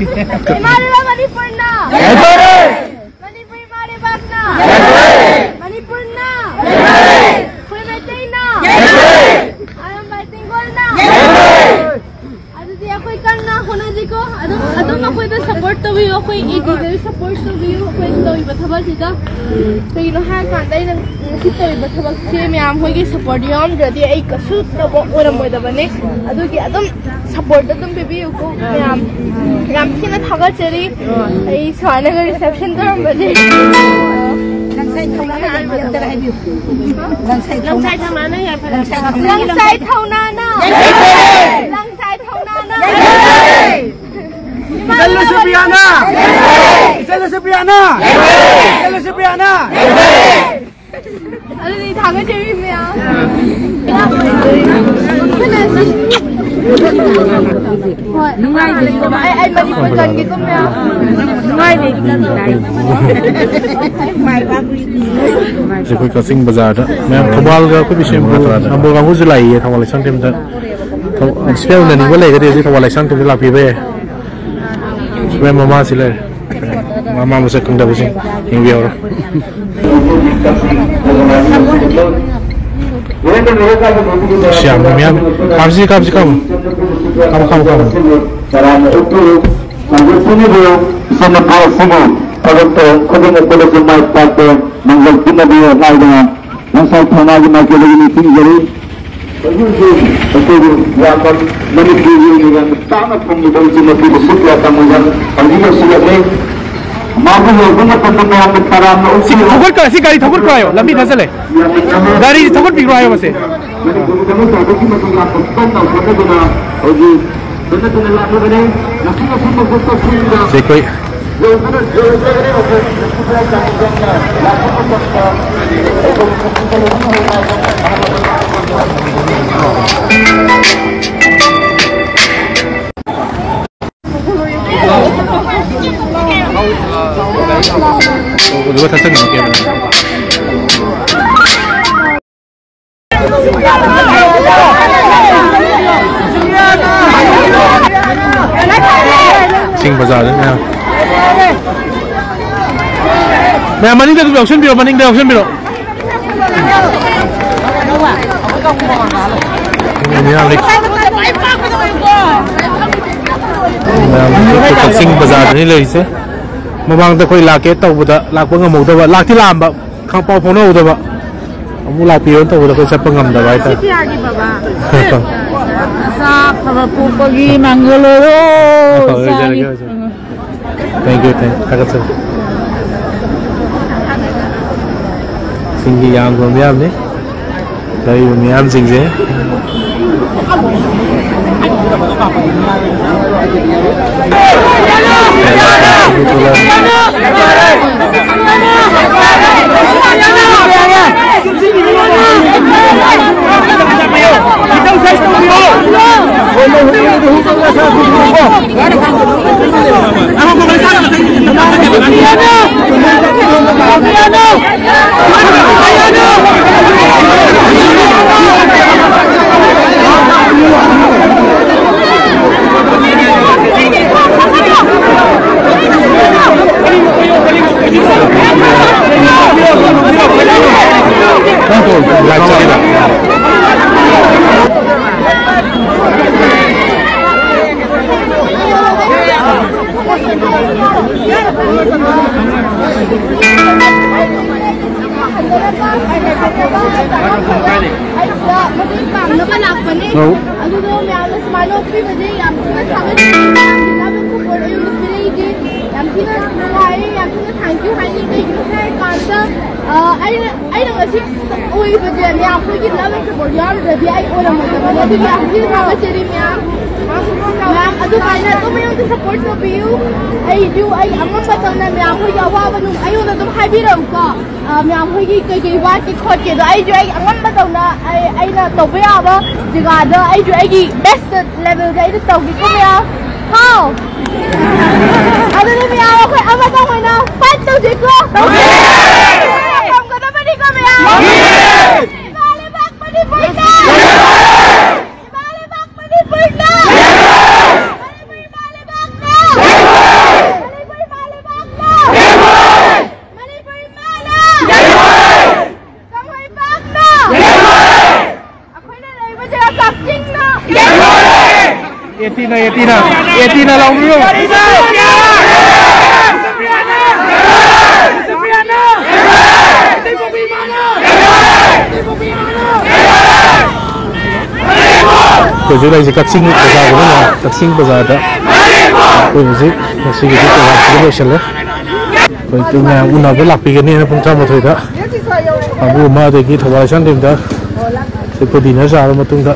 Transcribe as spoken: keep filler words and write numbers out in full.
ꯏꯃꯥ ꯂꯩꯕꯥꯛ ꯃꯅꯤꯄꯨꯔꯅ! ꯌꯥꯏꯐꯔꯦ! ꯃꯅꯤꯄꯨꯔ ꯏꯃꯥ ꯂꯩꯕꯥꯛꯅ! ꯌꯥꯏꯐꯔꯦ! ꯃꯅꯤꯄꯨꯔꯅ! ꯌꯥꯏꯐꯔꯦ! ꯑꯩꯈꯣꯏ ꯃꯩꯇꯩꯅ! ꯌꯥꯏꯐꯔꯦ! ꯑꯔꯝꯕꯥꯏ ꯇꯦꯡꯒꯣꯜꯅ! ꯌꯥꯏꯐꯔꯦ! ꯑꯗꯨꯗꯤ ꯑꯩꯈꯣꯏ ꯀꯟꯅ ꯍꯣꯠꯅꯁꯤꯀꯣ꯫ ꯑꯗꯨꯝ, ꯑꯗꯨꯝ ꯑꯩꯈꯣꯏꯗ support ꯇꯧꯕꯤꯌꯨ, ꯑꯩꯈꯣꯏ AD ꯗꯁꯨ support ꯇꯧꯕꯤꯌꯨ, ꯑꯩꯈꯣꯏꯅ ꯇꯧꯔꯤꯕ ꯊꯕꯛꯁꯤꯗ꯫ ꯀꯩꯒꯤꯅꯣ ꯍꯥꯏꯔꯀꯥꯟꯗ ꯑꯩꯅ ꯉꯁꯤ ꯇꯧꯔꯤꯕ ꯊꯕꯛꯁꯦ ꯃꯌꯥꯝ ꯍꯣꯏꯒꯤ support ꯌꯥꯎꯔꯝꯗ꯭ꯔꯗꯤ ꯑꯩ ꯀꯩꯁꯨ ꯇꯧꯕ ꯑꯣꯏꯔꯝꯃꯣꯏꯗꯕꯅꯦ꯫ ꯑꯗꯨꯒꯤ ꯑꯗꯨꯝ support ꯑꯗꯨꯝ ꯄꯤꯕꯤꯌꯨꯀꯣ ꯃꯌꯥꯝ꯫ ꯌꯥꯝ ꯊꯤꯅ ꯊꯥꯒꯠꯆꯔꯤ꯫ ꯑꯩ ꯁꯨꯃꯥꯏꯅꯒ reception ꯇꯧꯔꯝꯕꯁꯦ꯫ ꯂꯪꯁꯥꯏ ꯊꯧꯅꯥꯅ ꯌꯥꯏꯐꯔꯦ ꯑꯝꯇꯒ ꯍꯥꯏꯕꯤꯌꯨ꯫ ꯂꯪꯁꯥꯏ ꯊꯧꯅꯥ꯫ ꯂꯪꯁꯥꯏ ꯊꯧꯅꯥꯅ ꯌꯥꯏꯐꯔꯦ꯫ ꯂꯪꯁꯥꯏ ꯊꯧꯅꯥ꯫ ꯂꯪꯁꯥꯏ ꯊꯧꯅꯥꯅ ꯌꯥꯏꯐꯔꯦ! ꯂꯪꯁꯥꯏ ꯊꯧꯅꯥꯅ ꯌꯥꯏꯐꯔꯦ! ꯏꯆꯜ ꯂꯨꯁꯤꯄ꯭ꯔꯤꯌꯥꯅ! ꯏꯆꯜ ꯂꯨꯁꯤꯄ꯭ꯔꯤꯌꯥꯅ! ꯏꯆꯜ ꯂꯨꯁꯤꯄ꯭ꯔꯤꯌꯥꯅ! ꯑꯗꯨꯗꯤ ꯊꯥꯒꯠꯆꯔꯤ ꯃꯌꯥꯝ꯫ ꯍꯣꯏ꯫ ꯅꯨꯡꯉꯥꯏꯕꯤꯀꯣ꯫ ꯑꯩ, ꯑꯩ ꯃꯅꯤꯄꯨꯔ ꯆꯪꯒꯦꯀꯣ ꯃꯌꯥꯝ꯫ ꯅꯨꯡꯉꯥꯏꯕꯤꯀꯣ꯫ ꯑꯩꯈꯣꯏ ꯀꯛꯆꯤꯡ ꯕꯖꯥꯔꯗ ꯃꯌꯥꯝ ꯊꯧꯕꯥꯜꯒ ꯑꯩꯈꯣꯏ ꯕꯤꯁꯦꯝꯄꯨꯔ ꯅꯝꯕꯣꯜ ꯀꯥꯡꯕꯨꯁꯨ ꯂꯥꯛꯏꯌꯦ ꯊꯧꯕꯥꯜ ꯂꯩꯁꯥꯡ team ꯗ꯫ ꯊꯧ-, spell ꯎꯅꯅꯤꯡꯕ ꯂꯩꯔꯒꯗꯤ ꯍꯧꯖꯤꯛ ꯊꯧꯕꯥꯜ ꯂꯩꯁꯥꯡ team ꯗ ꯂꯥꯛꯄꯤꯕ ꯌꯥꯏ꯫ ꯃꯣꯏ ꯃꯃꯥꯁꯤ ꯂꯩꯔꯦ꯫ ꯃꯃꯥ ꯃꯁꯛ ꯈꯪꯗꯕꯁꯤꯡ ꯌꯦꯡꯕꯤꯍꯧꯔꯣ꯫ ꯑꯁ, ꯌꯥꯝꯃꯤ, ꯃꯌꯥꯝ꯫ ꯀꯥꯞꯁꯤ, ꯀꯥꯞꯁꯤ, ꯀꯥꯞꯄꯣ꯫ ꯀꯥꯞꯄꯣ, ꯀꯥꯞꯄꯣ, ꯀꯥꯞꯄꯣ꯫ ꯇꯔꯥꯝꯅ ꯑꯣꯛꯄꯤꯌꯨ꯫ ꯍꯧꯖꯤꯛ ꯄꯤꯔꯤꯕ ꯏꯆꯟꯅꯨꯄꯤ ꯑꯁꯤꯒꯤ ꯊꯕꯛ ꯊꯧꯔꯝ ꯈꯨꯗꯤꯡꯃꯛꯇꯁꯨ ꯃꯥꯏ ꯄꯥꯛꯄ ꯃꯪꯒꯜ ꯄꯤꯅꯕꯤꯌꯨ ꯍꯥꯏꯗꯨꯅ ꯂꯪꯁꯥꯏ ꯊꯧꯅꯥꯒꯤ ꯃꯥꯏꯀꯩꯗꯒꯤ ꯅꯤꯡꯁꯤꯡꯖꯔꯤ꯫ ꯍꯧꯖꯤꯛ ꯍꯧꯖꯤꯛ ꯑꯩꯈꯣꯏꯒꯤ ꯌꯥꯝꯅ ꯃꯅꯤꯄꯨꯔꯒꯤ ꯑꯣꯏꯅ ꯌꯥꯝꯅ ꯇꯥꯡꯅ ꯐꯪꯂꯤꯕ ꯏꯆꯟꯅꯨꯄꯤ ꯂꯨꯁꯤꯄ꯭ꯔꯤꯌꯥ ꯇꯥꯃꯨꯖꯝ ꯍꯧꯖꯤꯛ ꯌꯧꯁꯤꯜꯂꯛꯂꯦ꯫ ꯃꯥꯕꯨ ꯌꯧꯕ ꯃꯇꯝꯗ ꯃꯌꯥꯝꯅ ꯇꯔꯥꯝꯅ ꯁꯤ ꯑꯣꯛꯄꯤꯌꯨ꯫ ꯊꯧꯒꯠꯈ꯭ꯔꯣ, ꯁꯤ ꯒꯥꯔꯤ ꯊꯧꯒꯠꯈ꯭ꯔꯣ ꯍꯥꯏꯌꯣ, ꯂꯝꯕꯤ ꯊꯥꯖꯜꯂꯦ꯫ ꯒꯥꯔꯤ ꯊꯧꯒꯠꯄꯤꯈ꯭ꯔꯣ ꯍꯥꯏꯌꯣ ꯃꯁꯦ꯫ ꯃꯅꯤꯄꯨꯔꯒꯤꯗꯃꯛꯇ ꯑꯗꯨꯛꯀꯤ ꯃꯇꯤꯛ ꯌꯥꯝꯅ ꯀꯟꯅ ꯍꯣꯠꯅꯗꯨꯅ ꯍꯧꯖꯤꯛ ꯂꯣꯏꯅ ꯇꯨꯅ ꯂꯥꯛꯂꯕꯅꯤ꯫ ꯉꯁꯤ ꯉꯁꯤꯃꯛꯁꯨ ꯀꯛꯆꯤꯡꯗ ꯁꯤ ꯑꯩꯈꯣꯏ ꯌꯧꯗꯨꯅ ꯌꯧꯔꯛꯂꯕꯅꯤ꯫ ꯍꯧꯖꯤꯛ ꯂꯥꯛꯄ ꯃꯇꯝꯗ ꯑꯗꯨꯒ ꯊꯛꯆꯟꯒꯅꯨ ꯀꯦꯕꯅꯦ꯫ ꯀꯛꯆꯤꯡ ꯕꯖꯥꯔꯗ ꯃꯌꯥꯝ, ꯃꯌꯥꯝ ꯃꯅꯤꯡꯗ ꯑꯗꯨꯝ ꯌꯥꯎꯁꯟꯕꯤꯔꯣ, ꯃꯅꯤꯡꯗ ꯌꯥꯎꯁꯟꯕꯤꯔꯣ꯫ ꯃꯌꯥꯝ ꯂꯩ-, ꯃꯌꯥꯝ ꯀꯛꯆꯤꯡ ꯕꯖꯥꯔꯗꯅꯤ ꯂꯩꯔꯤꯁꯦ꯫ ꯃꯃꯥꯡꯗ ꯑꯩꯈꯣꯏ ꯂꯥꯛꯀꯦ ꯇꯧꯕꯗ ꯂꯥꯛꯄ ꯉꯝꯍꯧꯗꯕ, ꯂꯥꯛꯇꯤ ꯂꯥꯛꯑꯝꯕ, ꯈꯪ-, ꯄꯥꯎ ꯐꯥꯎꯅꯍꯧꯗꯕ꯫ ꯑꯃꯨꯛ ꯂꯥꯛꯄꯤꯌꯣꯅ ꯇꯧꯕꯗ ꯑꯩꯈꯣꯏ ꯆꯠꯄ ꯉꯝꯗꯕ ꯍꯥꯏꯇꯥꯔꯦ꯫ ꯁꯤ ꯄꯤꯌꯥꯒꯤ ꯕꯕꯥ꯫ ꯃꯆꯥ ꯑꯐꯕ ꯄꯣꯛꯄꯒꯤ ꯃꯪꯒꯜ ꯑꯣꯏꯔꯣ꯫ ꯍꯣꯏ, ꯏꯆꯥꯒꯤ꯫ ꯑꯣꯏꯖꯔꯒꯦ, ꯑꯣꯏꯖꯔꯒꯦ꯫ Thank you, thank you. ꯊꯥꯒꯠꯆꯔꯤ꯫ ꯆꯤꯡꯒꯤ ꯌꯥꯝꯈ꯭ꯔꯕ ꯃꯤꯌꯥꯝꯅꯤ꯫ ꯂꯩꯔꯤꯕ ꯃꯤꯌꯥꯝꯁꯤꯡꯁꯦ꯫ ꯑꯩꯁꯤꯗ ꯃꯇꯦꯡ ꯄꯥꯡꯅꯕ ꯂꯥꯛꯄꯅꯦ꯫ ꯑꯧ꯫ ꯑꯗꯨꯗꯣ ꯃꯌꯥꯝꯅ ꯁꯨꯃꯥꯏꯅ ꯑꯣꯛꯄꯤꯕꯁꯦ ꯌꯥꯝ ꯊꯤꯅ ꯊꯥꯒꯠꯆꯔꯤ꯫ ꯃꯌꯥꯝꯒꯤ ꯂꯥꯏꯕꯛ ꯊꯧꯕ ꯑꯩꯉꯣꯟꯗ ꯄꯤꯔꯛꯏꯁꯦ ꯌꯥꯝ ꯊꯤꯅ ꯅꯨꯡꯉꯥꯏꯔꯦ, ꯌꯥꯝ ꯊꯤꯅ thank you ꯍꯥꯏꯅꯤꯡꯉꯤ꯫ ꯀꯩꯒꯤꯅꯣ ꯍꯥꯏꯔ ꯀꯥꯟꯗ, ꯑ, ꯑꯩꯅ, ꯑꯩꯅ ꯉꯁꯤ ꯑꯣꯏꯕꯁꯦ ꯃꯌꯥꯝ ꯑꯩꯈꯣꯏꯒꯤ ꯂꯥꯏꯕꯛ ꯊꯧꯕ ꯌꯥꯎꯔꯨꯗ꯭ꯔꯗꯤ ꯑꯩ ꯑꯣꯏꯔꯝꯃꯣꯏꯗꯕꯅꯦ꯫ ꯑꯗꯨꯒꯤ ꯌꯥꯝ ꯊꯤꯅ ꯊꯥꯒꯠꯆꯔꯤ ꯃꯌꯥꯝ꯫ ꯃꯌꯥꯝ ꯑꯗꯨꯃꯥꯏꯅ ꯑꯗꯨꯝ ꯑꯩꯉꯣꯟꯗ support ꯇꯧꯕꯤꯌꯨ꯫ ꯑꯩꯁꯨ ꯑꯩ ꯑꯉꯝꯕ ꯇꯧꯅ ꯃꯌꯥꯝ ꯑꯩꯈꯣꯏꯒꯤ ꯑꯋꯥꯕ ꯅꯨꯡ ꯑꯩꯉꯣꯟꯗ ꯑꯗꯨꯝ ꯍꯥꯏꯕꯤꯔꯛꯎꯀꯣ꯫ ꯑ, ꯃꯌꯥꯝ ꯍꯣꯏꯒꯤ ꯀꯩꯀꯩ ꯋꯥꯠꯀꯦ ꯈꯣꯠꯀꯦꯗꯣ ꯑꯩꯁꯨ ꯑꯩ ꯑꯉꯝꯕ ꯇꯧꯅ ꯑꯩ, ꯑꯩꯅ ꯇꯧꯕ ꯌꯥꯕ ꯖꯒꯥꯗ ꯑꯩꯁꯨ ꯑꯩꯒꯤ best level ꯗ ꯑꯩꯅ ꯇꯧꯒꯦꯀꯣ ꯃꯌꯥꯝ꯫ ꯍꯥꯎ? ꯑꯗꯨꯗꯤ ꯃꯌꯥꯝ ꯑꯩꯈꯣꯏ ꯑꯃꯇꯪ ꯑꯣꯏꯅ fight ꯇꯧꯁꯤꯀꯣ? ꯉꯝꯒꯗꯕꯅꯤꯀꯣ ꯃꯌꯥꯝ? ꯏꯃꯥ ꯂꯩꯕꯥꯛ ꯃꯅꯤꯄꯨꯔꯗ! ꯏꯃꯥ ꯂꯩꯕꯥꯛ ꯃꯅꯤꯄꯨꯔꯗ! ꯃꯅꯤꯄꯨꯔ ꯏꯃꯥ ꯂꯩꯕꯥꯛꯇ! ꯑꯦꯇꯤꯅ, ꯑꯦꯇꯤꯅ, ꯑꯦꯇꯤꯅ ꯂꯥꯎꯕꯤꯌꯨ꯫ ꯍꯧꯖꯤꯛ ꯂꯩꯔꯤꯁꯦ ꯀꯛꯆꯤꯡ ꯕꯖꯥꯔꯗꯅ, ꯀꯛꯆꯤꯡ ꯕꯖꯥꯔꯗ ꯑꯩꯈꯣꯏ ꯍꯧꯖꯤꯛ ꯉꯁꯤꯒꯤꯗꯤ ꯄ꯭ꯔꯣꯒ꯭ꯔꯥꯝꯁꯤꯗ ꯂꯣꯏꯁꯤꯜꯂꯦ꯫ ꯑꯩꯈꯣꯏ ꯃꯌꯥꯝ ꯎꯅꯕ ꯂꯥꯛꯄꯤꯒꯅꯤꯅ ꯄꯨꯡ ꯇꯔꯥꯃꯥꯊꯣꯏꯗ ꯀꯥꯡꯕꯨ ꯑꯃ, ꯑꯗꯒꯤ ꯊꯧꯕꯥꯜ ꯂꯩꯁꯥꯡꯊꯦꯝꯗ ꯑꯩꯈꯣꯏ ꯗꯤꯅꯔ ꯆꯥꯔꯕ ꯃꯇꯨꯡꯗ